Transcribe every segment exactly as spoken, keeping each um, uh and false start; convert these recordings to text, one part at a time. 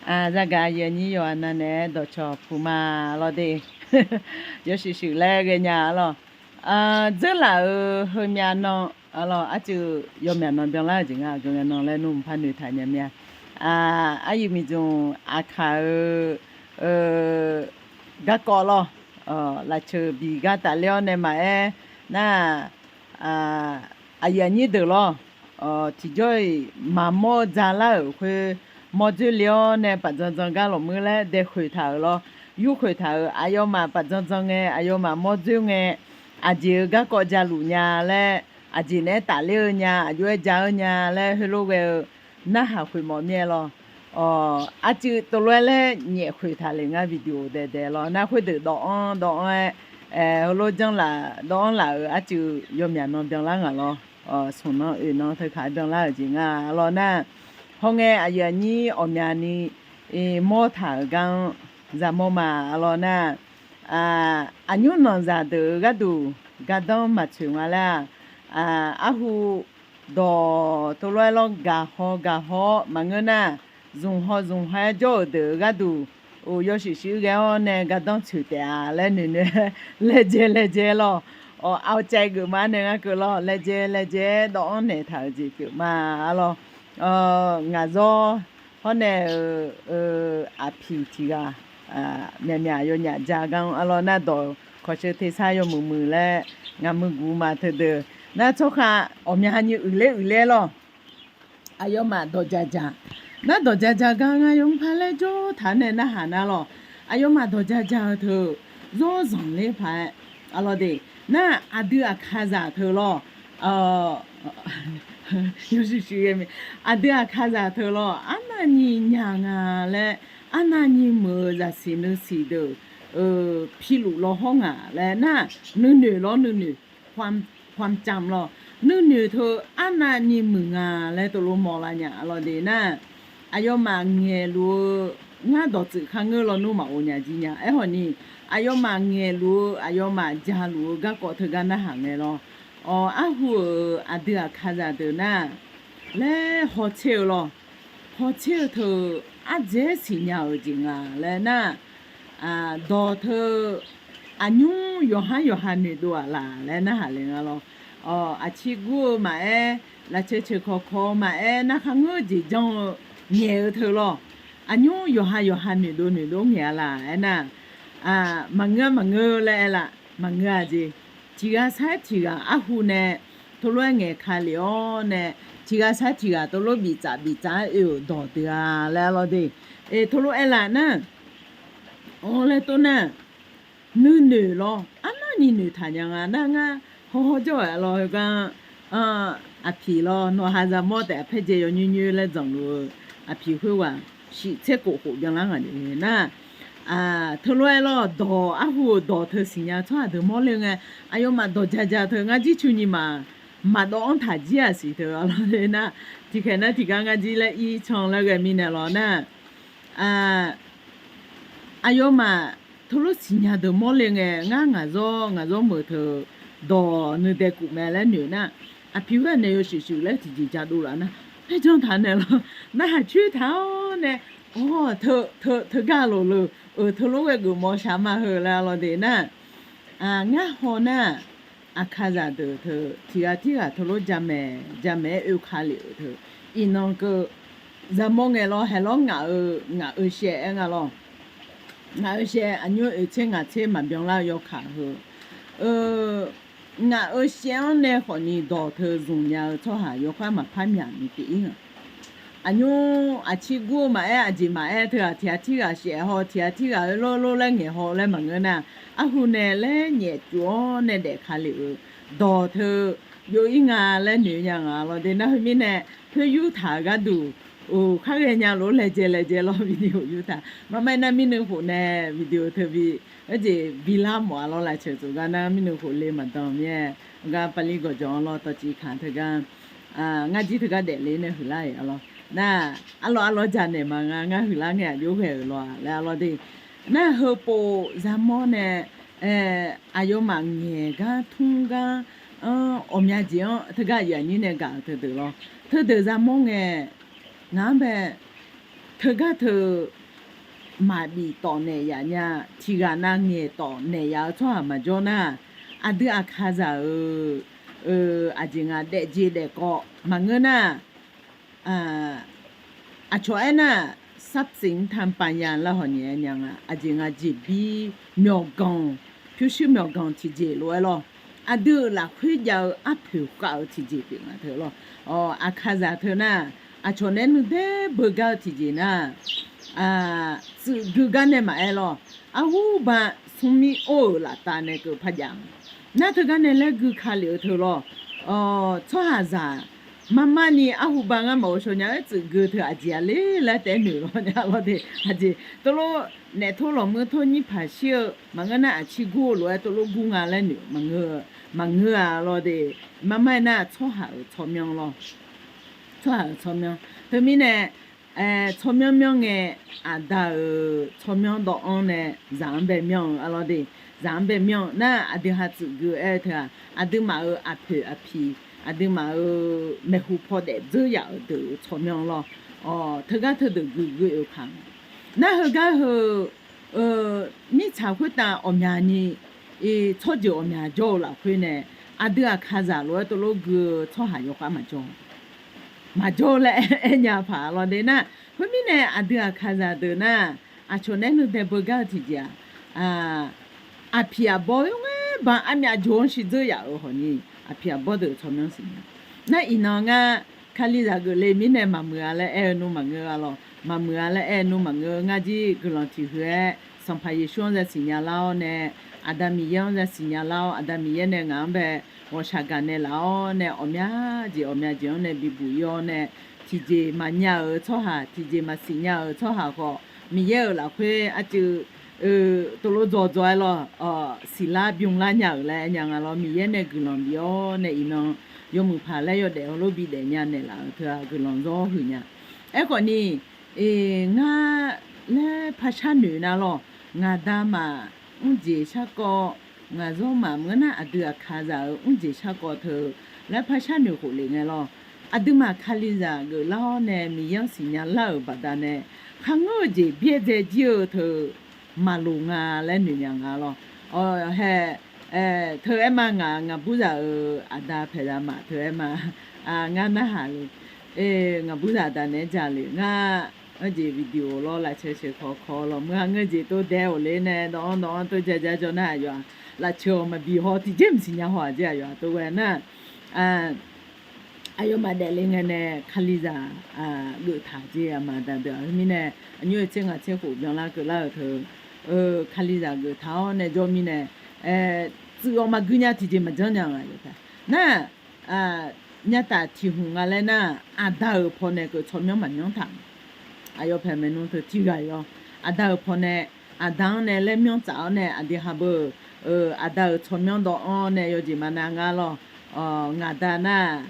Zagaq aqyuif aqnyir yawqha nan naeq-aer dawqcawq puq ma lawr de. Yawshuif shuif laer ghaenya arlawr. Dzeurlaf-euq heumyav nan arlawr, arcuiv yawmyaq nan byanlar-euq jeq nga, aqgeu ngae nan laer nmr mqpar noeqtaq nya mir-a. Aqyuif miqdzmq Aqkaq-eu garkawv lawr, lafceuq biq gar tafler-awr nae maqaer nar, aqyuif aqnyir deuq lawr, tiqjawr-iq maqmawr-eu dzalar-euq khoer mawrdzoer le-awr nae paf dzandzan gar lawqmuir laer dae khoeq taq-euq lawr. Yur khoeq taq-euq aqyawfmaf paf dzandzan ngae, aqyawfmaf mawrdzoer ngae, aqjeq-euq garkawv jaluf nya laer, aqjeq naeq-aer tafler-eu nya, aqjox-aer ja-eu nya laer heulof ghae-eu narhaq khoeq mawf mir-aer lawr. Arcuiv tov lof-aer laer nyaef khoeq taq le ngar video daedae lawr. Nar khoerdeuq dawv-anr dawv-anr-aer, heulof janrlaf dawv-anr laf-euq arcuiv yawmyaq nan byanlar ngaq lawr. Smq nan oeq nan teukaq-aer byanlar-euq jeq nga lawr nar, hawngae aqyuif aqnyir ghawqmyani mawr taq-euq gar-anr zaqmawr ma arlawr nar, aqnymr nanqzaq deuq-euq gharduq gardanr maqtsoeq nga laer-aq, arhu dawq tov lof-aer lawr gaqhaw gaqhaw-awr maqngeur nar, zmq haw zmq haw-aer jawr-euq deuq-euq gharduq, yawshuif shuif ghae-awr nae gardanr tsoeq taef-a laer noeqnoeq-aer laejae laejae lawr. Awq, aqcaev geufma nae ngar keuv lawr, laejae laejae-aer dawv-anr naeqtaq-euq jeq pyeufma arlawr. Ngaqzawr hawr nae-euq aqpiq tiq ghaq myaqmyaq yawnyaf ja gar-anr arlawr nar, dawq kawqsheu tersar yawmuiq muiq laer ngaq muiq guq ma teudeuq nar, tsawrkhav ghawqmya nyi uiqler uiqler lawr. Aqyawfmaf dawq jaq jaq nar, dawq jaq jaq gar ngar yawmr par laer jawr taq-anr nae narhaq nar lawr. Aqyawfmaf dawq jaq jaq-eu teu zawr zanqler paq-aer arlawr de. Nar aqdui Aqkaqzaq teu lawr, yawshuif shuif ghae mi, aqdui Aqkaqzaq teu lawr, arnavni nya nga laer, arnavni muiq-eu zaqsiq nuisiq deuq piluf lawr hawr ngaq laer nar, nuinoeq lawr nuinoeq, ความจำ lawr, nuinoeq teu arnavni muiq nga laer tov lof mawr lar nya arlawr de nar, aqyawfmaf ngaeqluf-eu ngar dawqtsuif kharngeur lawnmr maqghov nya jir nya. Aerkhawf ni, aqyawfmaf ngaeqluf-eu aqyawfmaf jaluf-eu garkawv teugar narhaq ngae lawr. Awq, arhu-euq aqdui Aqkaqzaq deuq nar, laer hawtser-eu lawr. Hawtser-eu teu ardzaeq-aer siqnya-euq jeq nga laer nar, dawq teu aqnymr yawqhar yawqha noeqdov-aq laq laer narhaq le nga lawr. Aqcir gur-eu maqaer, lafceuq ceuq kawq kawq-eu maqaer, narkha ngeur-eu jeq janr-eu ngaeq-eu teu lawr. Aqnymr yawqha yawqha noeqdov noeqdov ngaeq-a laq aernar, maqngeur maqngeur laer aer laf, maqngeur-aq jeq. Tiq ghaq sar-aer tiq ghaq arhu nae tov lof-aer ngaeq ka lef-awr nae, tiq ghaq sar-aer tiq ghaq tov lof biftsaf biftsaf-aer oe-euq dawq deuq-a laer arlawr de. Tov lof aer laf nar, awr laer tov nar, nuinoeq lawr, arnavni noeqtaq nya nga nar, ngar hawhaw jawr-euq arlawr heugar, aqpiq lawr, nawqha zaqmawr taef aqpaer jae yawnyoer nyoer laer dzanqluf-eu aqpiq khoerghaq shif tser khof khof byanlar ngaq de nar, teulof-aer lawr, dawq arhu-euq dawq teu siqnya tsawrhaq deuq mawrle ngae, aqyawfmaf dawq ja ja teu ngar jircu nyiq maq, maqdawv-anr taq jir-aq siq teu arlawr nar, tiqkhaeq nar tiqgar ngar jir laer ircan laer ghae mirnae lawr nar, aqyawfmaf teulof siqnya deuq mawrle ngae, ngar ngaq zawr ngaq zawr meuq teu dawq nuidae kuf mae laer noeq nar, aqpiq khoer-aq nae yawshuif shuif laer tiqjeq jadov laf nar, paerjan taq naeq lawr, narhaq coer taq-awr nae, awr, teugar loq leu-euq teulof ghae geufmawf shaq ma heu laer arlawr de nar, ngar haw nar, Aqkaqzaq deuq teu tiqghaq tirghaq teulof jamaeq jamaeq-aer oe ka lef-euq teu, iqnan keuv zaqmawr ngae lawr, haeq lawr ngaq-eu ngaq-eu shaev-aer nga lawr. Ngaq-eu shaev aqnymr oeq tser ngaq tser maqbyan lar-eu yawkaq heu, ngaq-eu shaev-anr nae khawfni dawq teu zmq nya-eu tsawrhaq yawkhav maqpar myaq ni pyeuf-ir nga. Aqnymr aqcir gur-eu maqaer, aqjeq maqaer teu-aq, tiqghaq tirghaq shaef haw, tiqghaq tirghaq oe lor lor laer ngaeq haw laer maqngeur nar, arhu nae laer nyaef tsof-awr nae daef ka lef-euq dawq teu jov-ir nga laer noeq nya nga lawr de nar, heu mirnae khoer yurtaq-euq gharduq, oq, khar ghaenya lof-aer laejae laejae lawr video yurtaq. Marmaer nar mirnui khof nae video teu bi, oejeq bilar mawf-a lawr, lafceuq tsof gar nar mirnui khof le maqdan mir-aer, gar pali gawqjawq-anr lawr tawqciv kaq teugar ngar jir teugar daefle nae huiqlar-iq arlawr nar, arlawr arlawr janaeq ma nga, ngar huiqlar ngae aqjox ghae-euq lawr-a laer arlawr de. Nar heupov zaqmawr nae aqyawfmaf ngaeq gar tmr gar-anr ghawqmya jeq-anr teugar aqyuif aqnyir nae gaq-euq teudeuq lawr. Teudeuq zaqmawr ngae, ngaq-anr bae teugar teu maqbif tawf naeq yaf nya, tiqghaq nav ngaeq tawf naeq yaf-eu tsawrhaq maqjawr nar, aqdui aqkaqzaq-euq aqjeq nga daefjeq daefkawv maqngeur nar, aqcawq aernar, ทรัพย์สินทางปัญญา laer hawq nyaef-aer nya nga. Aqjeq nga jeqbir myawqganq, pyurshuir myawqganq tiqjeq lof-aer lawr, aqdui-euq lafkhoer jav-eu arpoeq khav-eu tiqjeq pyeuf nga teu lawr. Aqkaqzaq teu nar, aqcawq naeq-aer nuidaer beugar-eu tiqjeq nar, tsuif gui gar nae maqaer lawr, arhuba smrmir or-euq laftav nae keuv par jav nga. Nar teugar nae laer gui ka lef-eu teu lawr, tsawrhaqzaq marmarni arhuba ngar maqghovshaw nya-aer tsuif gui teu aqjeq-a le laer taef-aer noeq lawr nya lawr de. Aqjeq teulof naef tor lawqmuir tor nyir paq shir-eu maqngeur nar, aqcir gur-eu lof-aer teulof gur nga laer noeq maqngeur-a lawr de. Marmar-aer nar tsawrhaq-euq tsawrmyanr lawr. Tsawrhaq-euq tsawrmyanr. Teumirnae tsawrmyanr myanr ngae, aqda-euq tsawrmyanr dawv-anr nae zaq-anr bae myanr-eu arlawr de. Zaq-anr bae myanr-eu nar, aqdui ha tsuif gui-eu aer-eu teu-aq, aqduimaf-euq aqpoeq aqpiq, aqduimaf-euq maeqhu paw daef dzeur yaf-euq deuq-euq tsawrmyanr lawr. Teugar teudeuq gui gui oe paq nga. Nar heugar heu mirtsaq khoertav ghawqmyani, tsawrjeuq ghawqmya jawr-eu lafkhoer nae, aqdui aqkaqzaq lof-aer teulof gui-eu tsawrhaq yawkhav maqjawr maqjawr laer aer nya paq lawr de nar, khoermirnae aqdui aqkaqzaq deuq nar, aqcawq naeq-aer nuidaer beugar-eu tiqjeq-aq, aqpiq aqbawr yawr ngae ban armyav jawr-anr shirdzeur yaf-euq hawq ni, aqpiq aqbawr deuq tsawrmyanr siqnya. Nar iqnan ngar Kalizaq geufle mirnae maqmuiq-a laer aer-eu nmr maqngeur-a lawr, maqmuiq-a laer aer-eu nmr maqngeur. Ngar jir guiqlanq tiq huiq-aer Sanqpaq Yeqsur-anr zaqsiq nya lar-awr nae, Aqda Miqyaer-anr zaqsiq nya lar-awr, Aqda Miqyaer nae ngaq-anr bae ghawqshaq gaqnaeq laf-awr nae, ghawqmya jeq ghawqmya jeq-anr nae bibuq ir-awr nae, tiqjeq maqnya-euq tsawrhaq, tiqjeq maqsiq nya-euq tsawrhaq khawf, Miqyaer-euq lafkhoer arcuiv teulof dzaw dzaw-aer lawr, siqlar bymr lar nya-euq laer aer nya nga lawr. Miqyaer nae guiqlanq bif-awr nae iqnan yawmuiq paq laer yawdaef heulof bidaef nya naeqlaf-euq teu-aq guiqlanq zawr huiq nya. Aerkhawf ni, ngar laer par sharnoeq nar lawr, ngaqda maf mrjeq sharkawv, ngaq zawr maf maqngeur nar aqdui aqkaqzaq-euq mrjeq sharkawv teu laer par sharnoeq khof lef ngae lawr. Aqduimaf Kalizaq geuflar-awr nae Miqyaer-anr siqnya lar-euq baqdanae, kharngeur-eu jeq byaerdzae jir-eu teu maqloq nga laer noeqnya nga lawr. Hae, teu aer ma ngaq, ngaq burzaq-euq aqda paeqzaq maf teu aer ma, ngar narhaq le, ngaq burzaq aqda naeq-aer ja le ngar, arjeq video lawr lafceuq sheuq kawv kawv lawr meuq-a ngeur jeq tov dae-awq le nae dawv-anr dawv-anr tov ja ja jawr nar aqyawf-aq lafceuq-awq maqbi haw tiqjeq maqsiq nya haw-aq jeq aqyawf-aq tov ghae nar, aqyawfmaf daefle ngae nae Kalizaq geuf taq jeq aqma aqda deuq-aq. Khoermirnae aqnymr-eu tser ngaq tser khof byanlar keuvlar-euq teu, Kalizaq geuf taq-awr nae jawr mirnae, tsuif-awq maqgui nya tiqjeq maqjanr nya nga yawf taef nar, nyataf tiq hmq nga laer nar, aqda-euq pawnae keuv tsawrmyanr maqmyanr taq. Aqyawf paeq maeqnan teu tiqghaq-iq-awr, aqda-euq pawnae, aqda-anr nae laer myanr tsaf-awr nae aqdui ha beu-eu, aqda-euq tsawrmyanr dawv-anr nae yawjeq maqnav ngar lawr. Ngaqda nar,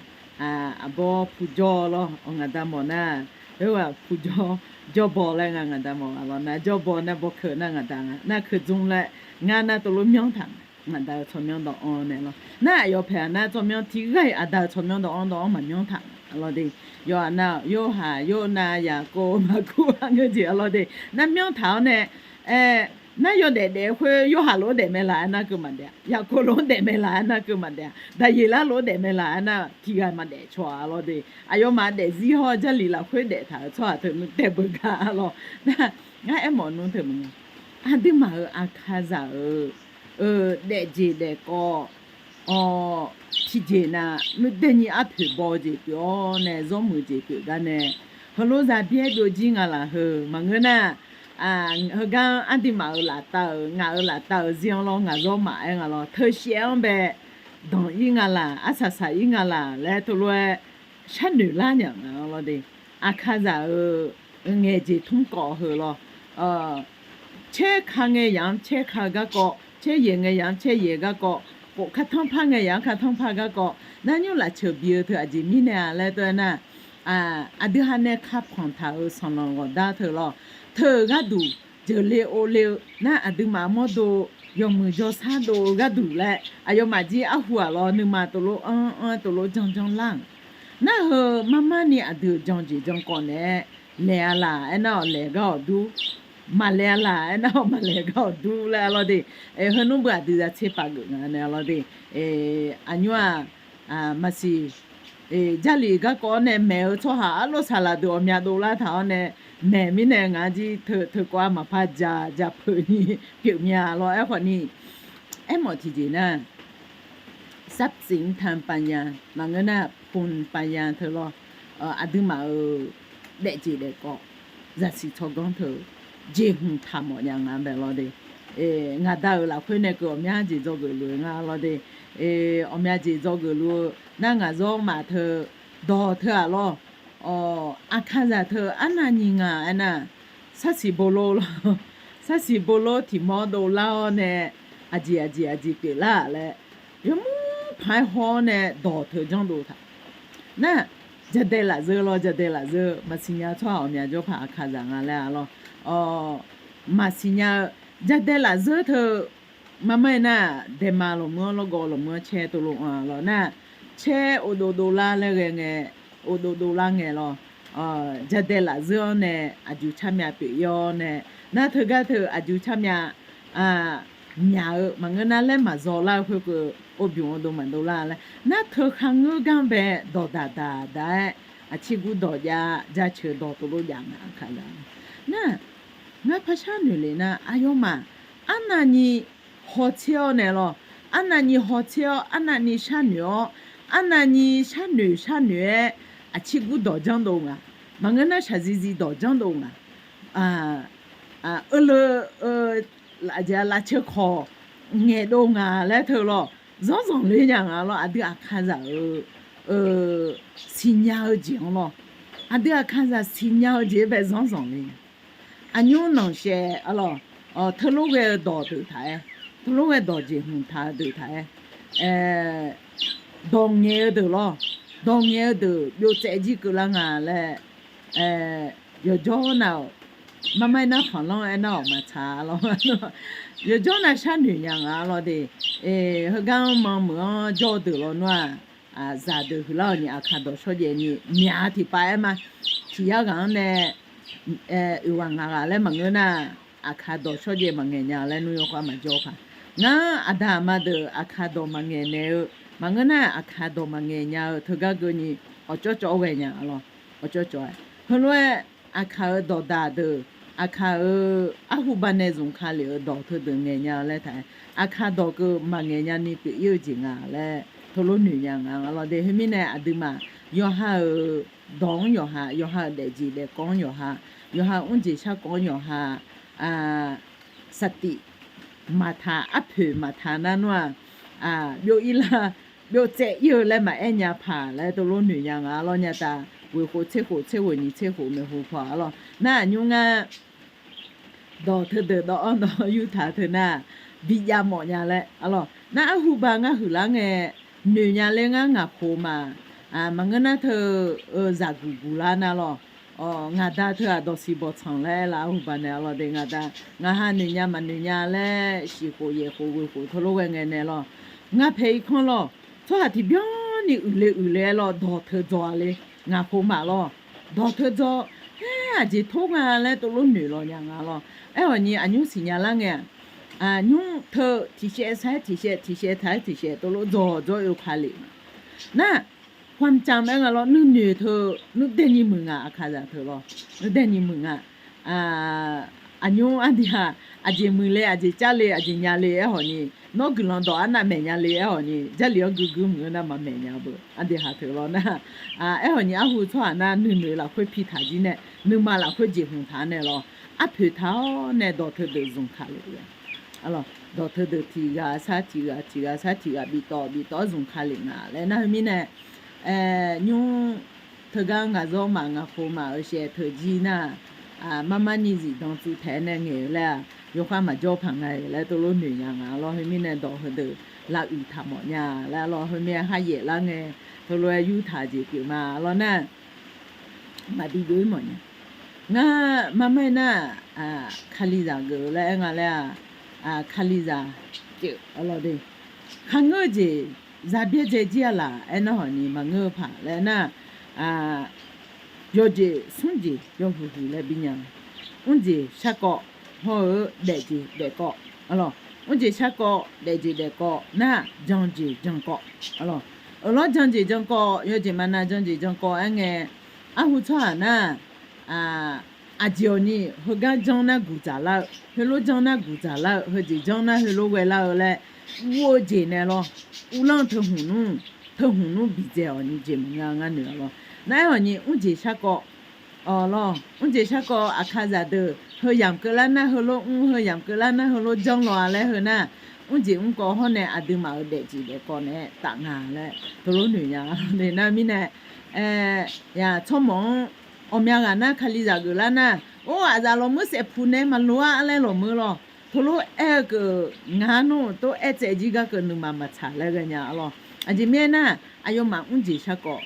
aqbawr puqjawr lawr, ngaqda mawf nar, oerghaq puqjawr, jawrbaw laer nga ngaqda mawf-a lawr nar, jawrbaw nar bawkeuv nar ngaqda nga nar keudzmr laer ngar nar teulof myanr taq nga. Ngaqda-euq tsawrmyanr dawv-anr nae lawr nar, aqyawf paeq-aq nar tsawrmyanr tiqghaq-iq aqda-euq tsawrmyanr dawv-anr dawv-anr maqmyanr taq lawr de. Yawqha nar, yorhaq, yornav, yaqkov, maqkuv-a ngeur jeq-a lawr de. Nar myanr taq-awr nae, aer, nar yawdaef daef-eu khoer yorhaq lof-aer daef mae laf-aer nar keuv maqdaef-a. Yaqkov lof-aer daef mae laf-aer nar keuv maqdaef-a. Daqyeqlar lof-aer daef mae laf-aer nar tiqghaq maqdaef caw-a lawr de. Aqyawfmaf daefzir hawr Jarlif lafkhoer daef taq-euq tsawrhaq teu nuidaer beugar-a lawr nar, ngar aermawf nmr teu maqnga. Aqduimaf-euq aqkaqzaq-euq daefjeq daefkawv, awq, tiqjeq nav nuidaer nyi arpoeq baw-eu jeq pyeuf-awr nae zawr muiq jeq pyeuf gar nae, heulof za byaer byovjir nga laf heu maqngeur nar, heugar-anr aqduimaf-euq laftav-euq ngaq-euq laftav-euq zir-anr lawr ngaq zawr maf-aer nga lawr teu shaev-anr bae danq ir nga laq, arsaq saq ir nga laq laer teulof-aer sharnoeq lar nya nga lawr de. Aqkaqzaq-euq ngaeq jeq tmr kawv heu lawr, caer ka ngae yaq-anr caer ka-eu garkawv, caer yaeq ngae yaq-anr caer yaeq-eu garkawv, khof kartanr par ngae yaq-anr kartanr par-eu garkawv, nar nymr lafceuq bi-eu teu aqjeq mirnae-a laer tov-aer nar, aqdui ha nae kapanq taq-euq sanqlanq ghawqdar teu lawr, teu-euq gharduq jeuqle ovle-eu nar aqduimaf mawrdo yawmuiq jawrsar dov-eu gharduq laer aqyawfmaf jir arhu-aq lawr nuima tov lof anr anr-aer tov lof janr janr lar-anr. Nar heu marmar ni aqdui-euq jan jeq jan kawv naeq-aer laeq-a laq aernar-awq laeq gar-awq dur, maqlaeq-a laq aernar-awq maqlaeq gar-awq dur laer arlawr de. Heunmr beu aqdui zatser paf geuf nga nae arlawr de. Aqnymr-aq, maqsiq, Jarlif garkawv-awr nae maeq-eu tsawrhaq arlof saqlaq deuq ghawqmya dovlar taq-awr nae maeq mirnae ngaq-anr jir teu, teukawv-a maqpar ja, ja peuq ni pyeufmya lawr. Aerkhawf ni, aermawf tiqjeq nar, ทรัพย์สินทางปัญญา maqngeur nar, ภูมิปัญญา teu lawr, aqduimaf-euq daefjeq daefkawv, zaqsiq tsawrganr teu jeqhmq taq mawf nya nga bae lawr de. Ngaq Da-euq lafkhoer nae keuv ghawqmya jeq dzawgeuf luf-eu nga lawr de. Ghawqmya jeq dzawgeuf luf-eu nar, ngaq zawr maf teu dawq teu-aq lawr, aqkaqzaq teu arnavni nga aernar, sarsiq bolor lawr, sarsiq bolor tiqmawr dovlar-awr nae aqjeq aqjeq aqjeq pyeuflar-aq laer yawmuiq paq-aer haw-awr nae dawq teu janrdov taq. Nar, jadae lafzeur lawr, jadae lafzeur, maqsiq nya-eu tsawrhaq ghawqmya jawr paq aqkaqzaq nga laer-a lawr. Maqsiq nya-eu jadae lafzeur teu, marmar-aer nar, daema lawqmur-anr lawrgawv lawqmur-anr caer tov lo-a lawr nar, caer ovdov dovlar laer ghae ngae, ovdov dovlar ngae lawr, jadae lafzeur-anr nae aqjuq carmyav pyeuf-ir-awr nae, nar teugar teu aqjuq carmyav myaq-eu maqngeur nar, laer maqzaw lar-eu khoerkeuv ovbymq ovdov maqdov lar laer nar, teu kharngeur gar bae dawqdaq daq daq-aer, aqcir gur dawq jav, jaceuq dawq tov lo jav nga aqkaqzaq. Nar, ngar par sharnoeq le nar, aqyawfmaf arnavni hawtser-awr nae lawr, arnavni hawtser-awr, arnavni sharnoeq-awr, arnavni sharnoeq sharnoeq-aer aqcir gur dawq janrdov nga. Maqngeur nar, shaqzizir dawq janrdov nga. Euleu, aqjeq-a lafceuq kawq ngaeqdov nga laer teu lawr, zanr zanqler nya nga lawr. Aqdui aqkaqzaq-euq siqnya-eu jeq-anr lawr, aqdui aqkaqzaq siqnya-eu jeq-anr bae zanr zanqler nya. Aqnymr nanqshaev-a lawr, teulof ghae-eu dawq deuq taq-aer, teulof ghae dawq jeqhmq taq-eu deuq taq-aer, dawq ngaeq-eu deuq lawr, dawq ngaeq-eu deuq byov tsaev jir keuvlar nga laer, yawqjawr nav-awq, marmar-aer nar khanqlanr aernar-awq maqtsaq lawr. Yawqjawr nav sharnoeq nya nga lawr de. Heugar-anr manr meuq-anr jawr-eu deuq lawr nar-aq, zaqdeuq huiqlar-awq ni aqkaq dawq shawrjaev ni myaq-a tiqpav-aer ma. Tiq yar ghaq-anr nae oeq ghaq ngaq ghaq laer maqngeur nar, aqkaq dawq shawrjaev maqngaeq nya laer nmr yawkhav maqjawr paq. Ngar aqda aqma deuq aqkaq dawq maqngaeq naeq-eu maqngeur nar, aqkaq dawq maqngaeq nya-eu teugar keuvni awqcawv cawv ghae nya lawr. Awqcawv cawv-aer heulof-aer aqkaq-euq dawqdaq deuq, aqkaq-euq arhu banae zmq ka lef-euq dawq teudeuq ngaeq nya-eu laer taq-aer, aqkaq dawq keuv maqngaeq nyani pyeuf-ir-eu jeq nga laer teulof noeq nya nga lawr de. Khoermirnae aqduimaf yawqha-euq dawq-anr yawqha, yawqha-euq daefjeq daefkawv-anr yawqha, yawqha mrjeq sharkawv-anr yawqha, saqtif maqtaq, arpoeq maqtaq nar nmr-aq, byov-ir lar, byov tsaev-ir-eu laer maqaer nya paq laer teulof noeq nya nga lawr. Nya taq ghoeq khof tser khof tser ghoeq nyiq tser khof maeqhu paw-a lawr. Nar aqnymr ngar dawq teudeuq dawv-anr dawv-anr yurtaq teu nar, bijav mawf nya laer-a lawr. Nar arhu ba ngar huiqlar ngae noeq nya ler ngar ngaq khof ma. Maqngeur nar teu zaqguq guq lar nar lawr. Ngaq da teu-aq dawqsiq bawqtsanq laer aer laf arhu ba nae-a lawr de. Ngaq da ngaq ha noeq nya maqnoeq nya laer shiq khof yaeq khof ghoeq khof teulof ghae ngae nae lawr. Ngar pae irkanr lawr, tsawrhaq tiqbyan ni uiqle uiqle-aer lawr dawq teu dzaw-a le. Ngaq khof ma lawr, dawq teu dzaw, aer aqjeq tor nga laer teulof noeq law nya nga lawr. Aerkhawf ni aqnymr siqnya lar ngae-aq, aqnymr teu tiqshaev saq-aer tiqshaev, tiqshaev taq-aer tiqshaev teulof dzaw dzaw-aer oe ka lef nga. Nar, ความจำ aer nga lawr, nuinoeq teu nuidae ni muiq nga aqkaqzaq teu lawr, nuidae ni muiq nga. Aqnymr ardiq-aq, aqjeq muiq le, aqjeq cav le, aqjeq nya le aerkhawf ni, nawr guiqlanq dawq arnav maeq nya le aerkhawf ni, Jarlif-anr guiqguir muiq-eu nar maqmaeq nya beu ardiq haq teu lawr nar. Aerkhawf ni arhu tsawrhaq nar nuinoeq lafkhoer pi taq jir nae, nuima lafkhoer jeqhmq taq nae lawr, arpoeq taq-awr nae dawq teudeuq zmq ka lef-eu dawq teudeuq tiq ghaq sar tiq ghaq, tiq ghaq sar tiq ghaq biftawv biftawv-aer zmq ka lef nga laer nar. Khoermirnae, nymr teugar ngaq zawr maf ngaq khof maf-euq shaev teu jir nar, marmar ni zifdan tsuv taeq-aer nae ngaeq-eu laer-aq, yawkhav maqjawr paq nga-iq laer teulof noeq nya nga lawr. Khoermirnae dawq heudeuq lavuiq taq mawf nya laer lawr. Khoermirnae kharyaef lar ngae, teulof-aer yurtaq jeq pyeuf ma lawr nar, maqbi jov-ir mawf nya. Ngar marmar-aer nar, Kalizaq geuf-eu laer aer nga laer-aq, Kalizaq pyeuf-a lawr de. Kharngeur-eu jeq zaq byaerdzae jir-a laf aernar hawq ni maqngeur-eu paq laer nar, yawjeq smrjeq yawhuiq huiq laer bi nya. Mrjeq sharkawv hawr-eu daefjeq daefkawv, mrjeq sharkawv daefjeq daefkawv nar, janjeq jankawv. Euqlawr janjeq jankawv, yawjeq maqnav janjeq jankawv aer ngae, arhu tsawrhaq nar, aqjeq awqni heugar janr nar guqdzaq lar-eu, heulof janr nar guqdzaq lar-eu, heujeq janr nar heulof ghae lar-eu laer ur-eu jeq nae lawr, uvlanr-eu teuhmq nmr, teuhmq nmr bidzae awqni jeq maqnga ngar noeq-a lawr. Nar-aer awqni mrjeq sharkawv lawr, mrjeq sharkawv aqkazaq deuq heu yamq keuvlar nar heulof mr, heu yamq keuvlar nar heulof janr law-a laer heu nar, mrjeq mrkawv hawr nae aqduimaf-euq daefjeq daefkawv naeq-aer taf nga laer teulof noeq nya. Nar mirnae, yaq tsawrmawq-anr ghawqmya ghaq nar Kalizaq geuflar nar, or, aqzaf lawqmeur saef puq nae maqloq-ar laer lawqmeur lawr. Teulof aer-eu keuv ngar nmr tov aer tsaev jir gar keuv nuima maqtsaq laer ghae nya-a lawr. Aqjeq mirnae nar, aqyawfmaf mrjeq sharkawv,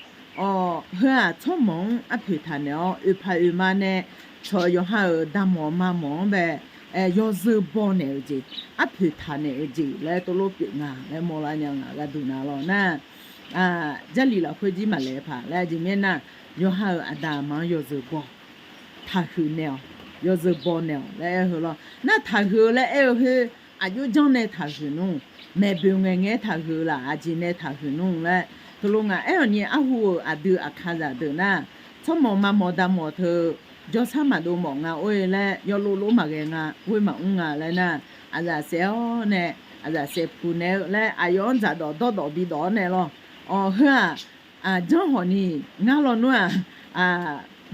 heu-aq tsawrmawq-anr arpoeq taq naeq-awr oeqpaq oeqma nae cawq-eu yawqha-euq damawq mamawq-anr bae yawzeu baw naeq-eu jeq, arpoeq taq naeq-eu jeq laer teulof pyeuf nga laer mawrlar nya ngaq gharduq na lawr nar, Jarlif lafkhoer jir maqlaeq paq laer aqjeq mirnae nar, yawqha-euq aqda aqma-anr yawzeu baw, taqhuiq naeq-awq, yawzeu baw naeq-awq laer aer-eu lawr. Nar taqhuiq-eu laer aer-eu khoer, aqjox janr nae taqhuiq nmr, maeqboeq ngaeqngae-aer taqhuiq-eu laf, aqjeq nae taqhuiq nmr laer teulof ngaq aer-awq ni arhu-euq aqdui aqkazaq deuq nar, tsawrmawq mamawq damawq teu jawrshar maqdov mawf nga or-e laer yawlov lov maqghae nga, ghoer maqmr nga laer nar, aqzaf saef-awr nae, aqzaf saef puq naeq-eu laer aqyawf-anr dzaqdawq dawrdawq bidawq-awr nae lawr. Awq, heu-aq, janr hawq ni ngar lawnmr-aq,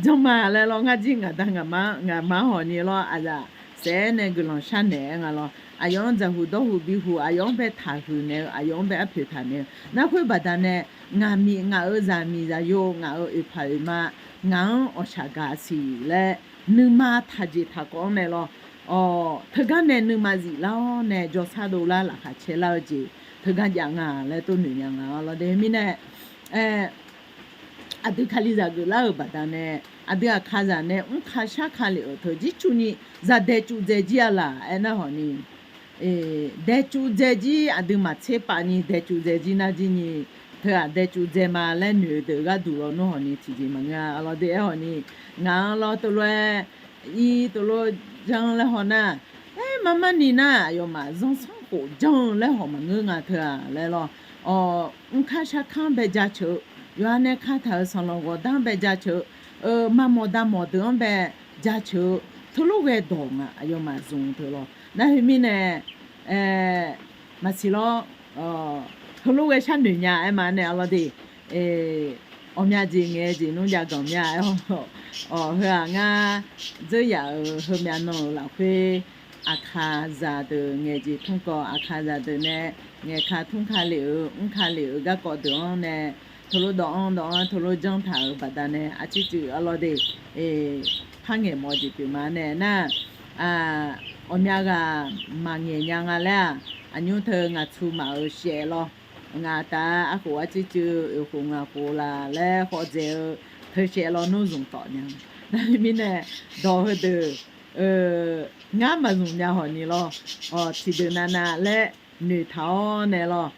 janr ma laer lawr, ngar jir ngaq da ngaq ma, ngaq ma hawq ni lawr, aqzaf saef-aer nae guiqlanq sharnaeq-aer nga lawr. Aqyawf-anr dzaqhuq dawrhuq bihuq, aqyawf-anr bae taqhuiq naeq-eu, aqyawf-anr bae arpoeq taq naeq-eu nar, khoer baqdanae ngaq miq, ngaq-euq zaqmiq zaqyo, ngaq-euq oeqpaq oeqma, ngaq-anr awqshaq gaq siq laer nuima taqjeq taqkawv-anr nae lawr. Awq, teugar nae nuima ziflar-awr nae jawrshar dovlar laqkhaq caelar-eu jeq teugar jav nga laer tov noeq nya nga lawr. Teumirnae, aqdui Kalizaq geuflar-euq baqdanae, aqdui aqkazaq nae mrka sharka lef-euq teu jircuf ni zaqdaeq cuf dzae jir-a laq aernar hawq ni, daeq cuf dzae jir aqduimaf tserpav ni daeq cuf dzae jir nar jir ni, teu-aq daeq cuf dzae ma laer noeq-eu deuq gharduq lawnmr hawq ni tiqjeq maqngeur-a lawr. Deuq aer hawq ni, ngaq-anr lawr teulof-aer ir teulof janr laer haw nar, aer marmar ni nar aqyawfmaf zanrsanrkhof janr-eu laer hawq maqngeur nga teu-aq laer lawr. Awq, mrkar sharkar-anr bae jaceuq-eu, yawqha nae kataq-euq sanqlanq ghawqdar-anr bae jaceuq-eu, mamawq damawq deuq-anr bae jaceuq-eu, teulof ghae dawq nga aqyawfmaf zmq teu lawr. Nar khoermirnae, maqsiq lawr, teulof ghae sharnoeq nya aer ma nae-a lawr de. Awqmya jeq ngaeq jeq nmr jav ganq mya aer-awr, awq, heu-aq ngar dzeur yaf-euq heumyav nan-euq lafkhoer, aqkaqzaq deuq ngaeq jeq tmr kawv, aqkaqzaq deuq nae ngaeq ka tmr ka lef-euq mr ka lef-euq garkawv deuq-anr nae, teulof dawv-anr dawv-anr teulof janr taq-euq baqdanae aqcir cuif-a lawr de. Par ngaeq mawf jeq pyeuf ma nae nar, awqmya ghaq maqngaeq nya nga laer-aq, aqnymr teu ngaq tsu maf-euq shaef lawr. Ngaq taf-a arkhof arcir cuif-eu oeq khof ngaq khof laf laer khawf dzaeq-eu teu shaef lawr nmr zmq tawf nya. Nar mirnae, dawq heudeuq ngar maqzmq nya hawq ni lawr. Awq, tiqdeuq navnav laer noeqtaq-awr nae lawr.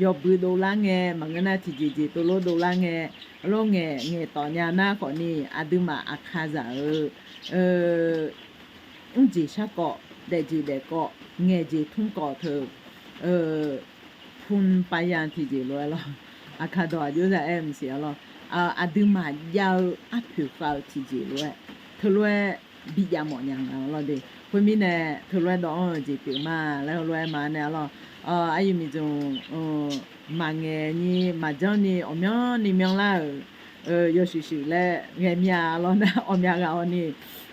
Yawbui dovlar ngae maqngeur nar tiqjeq jeq teulof dovlar ngae, lof ngaeq ngaeq tawf nya nar khawf ni aqduimaf aqkaqzaq-euq mrjeq sharkawv, daefjeq daefkawv, ngaeqjeq tmr kawv teu, pun paya tiqjeq lof-aer lawr. Aqkaq dawq aqjox zaq aer mqsiq-a lawr. Aqduimaf jav-eu arpoeq khav-eu tiqjeq lof-aer, teulof-aer bijav mawf nya nga lawr de. Khoermirnae, teulof-aer dawv-anr-eu jeq pyeuf ma laer heulof-aer ma nae-a lawr. Aqyuif miqdzmq maqngaeq ni maqjanr ni awqmyanr ni myanrlar-euq yawshuif shuif laer ghae mir-a lawr nar, awqmya ghaq-awq ni,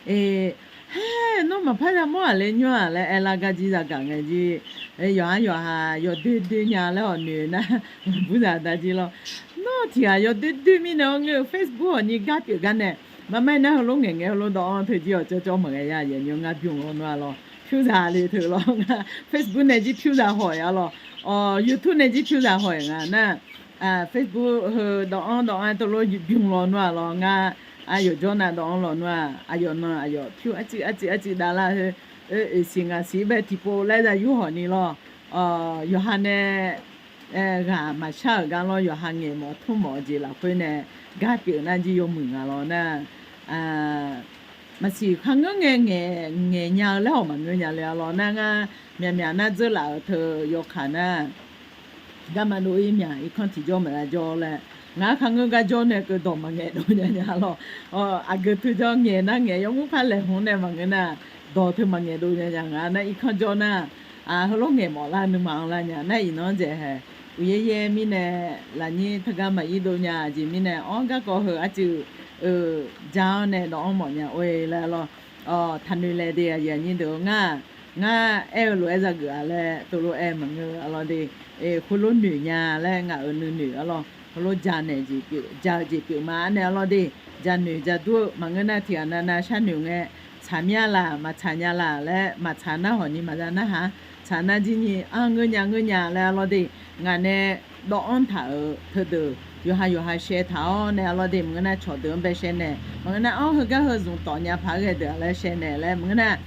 haer, nawr maqpar yamawr-aq laer nymr-aq laer aerlar gar jir zagaq ngae jir. Yawqha yawqha yawdoer doer nya laer hawq noeq nar, burzaq da jir lawr. Nawr tiq ghaq yawdoer doer mirnae-awr ngeur-eu Facebook-awq ni gar pyeuf gar nae, marmaer nar heulof ngaeqngae heulof dawv-anr teu jir-awq cawvcawv maqghae ya yaeqnymr ngar bymr-awr nawr-a lawr. Pyurzaq le teu lawr ngar Facebook nae jir pyurzaq haw-aer-a lawr. YouTube nae jir pyurzaq haw-aer nga nar, Facebook heu dawv-anr dawv-anr teulof bymr lawnmr-a lawr ngar, aqyawf jawr nav dawv-anr lawnmr-aq aqyawf nan aqyawf pyur arcuiv arcuiv arcuiv davlar-eu, oeqsiq ngaqsiq bae tiqpov laer za yur hawq ni lawr. Yawqha nae ghaq maqshar-euq gar lawr, yawqha ngaeq mawf tmr mawf-eu jeq lafkhoer nae gar pyeuf nar jir yawmuiq nga lawr nar, maqsiq kharngeur ngae ngaeq, ngaeq nya-eu laer hawq maqngeur nya le-a lawr nar, ngar myaqmyaq nar dzeurlaf-euq teu yawkaq nar, garma dov-ir myaq irkanr tiqjawr maqya jawr laer, ngar kharngeur gar jawr nae keuvdawq maqngaeq dov nya nya lawr. Aqgeu teu jawr ngaeq nar ngaeq, yawmuiq par laeqhmq nae maqngeur nar, dawq teu maqngaeq dov nya nya nga nar, irkanr jawr nar, heulof ngaeq mawf lar nuima-anr lar nya nar, iqnan-anr dzaeq hae uqyaer yaer mirnae, lafnyir teugar maqir dov nya-a jeq mirnae, awr garkawv heu arcuiv-eu ja-anr nae dawv-anr mawf nya or-e laer lawr. Taqnoeq laeq de, aqyuif aqnyir deuq-eu ngar, ngar aer-eu lof-aer zageuf-a laer teulof-aer maqngeur-a lawr de. Khoerlof noeq nya laer ngaq-euq nuinoeq-a lawr, heulof ja naeq jeq pyeuf, ja-eu jeq pyeuf ma nae-a lawr de. Ja noeq ja dur-eu maqngeur nar, tiqghaq navnav sharnoeq ngae, tsaq mir-a laq, maqtsaq nya laq laer, maqtsaq nar hawq ni maqza narhaq, tsaq nar jir ni-anr ngeur nya ngeur nya laer-a lawr de. Ngaq nae dawv-anr taq-euq teudeuq yawqha yawqha shaev taq-awr nae-a lawr de. Maqngeur nar cawqdeuq-anr bae shaev naeq, maqngeur nar-anr heugar heu zmq tawf nya paq-aer ghae deuq-aq laer shaev naeq laer, maqngeur nar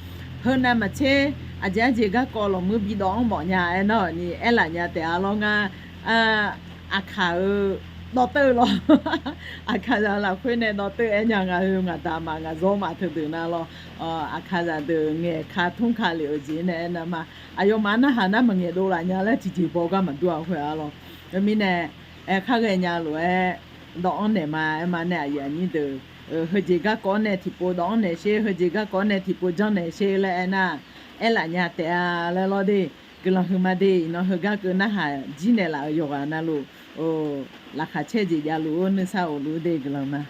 heu navmaqtser aqjeq arjeq garkawv lawqmuir bidawv-anr mawf nya aernar-euq ni aerlaf nya taef-a lawr. Ngar aqkaq-eu dawvteuv lawr, aqkaqzaq lafkhoer nae dawvteuv aer nya nga. Heu ngaq daqmaf ngaq zawrmaf teudeuq nar lawr, aqkaqzaq deuq ngaeq ka tmr ka lef-euq jeq nae aernar ma. Aqyawfmaf narhaq nar maqngaeq dovlaf nya laer tiqjeq baw gar maqdur-a khoer-a lawr. Khoermirnae, aer khar ghaenya lof-aer dawv-anr naeq ma aer ma nae, aqyuif aqnyir deuq, heujeq garkawv-anr nae tiqpov dawv-anr naeq sher, heujeq garkawv-anr nae tiqpov janrnaeq sher laer aernar, aerlaf nya taef-a laer lawr de. Guiqlanq huiqma de. Iqnan heugar keuv narhaq jir naeqlaf-euq yawqghaq navluf, laqkhaq caer jeq javluf-eu nuisar of luf de guiqlanq ma.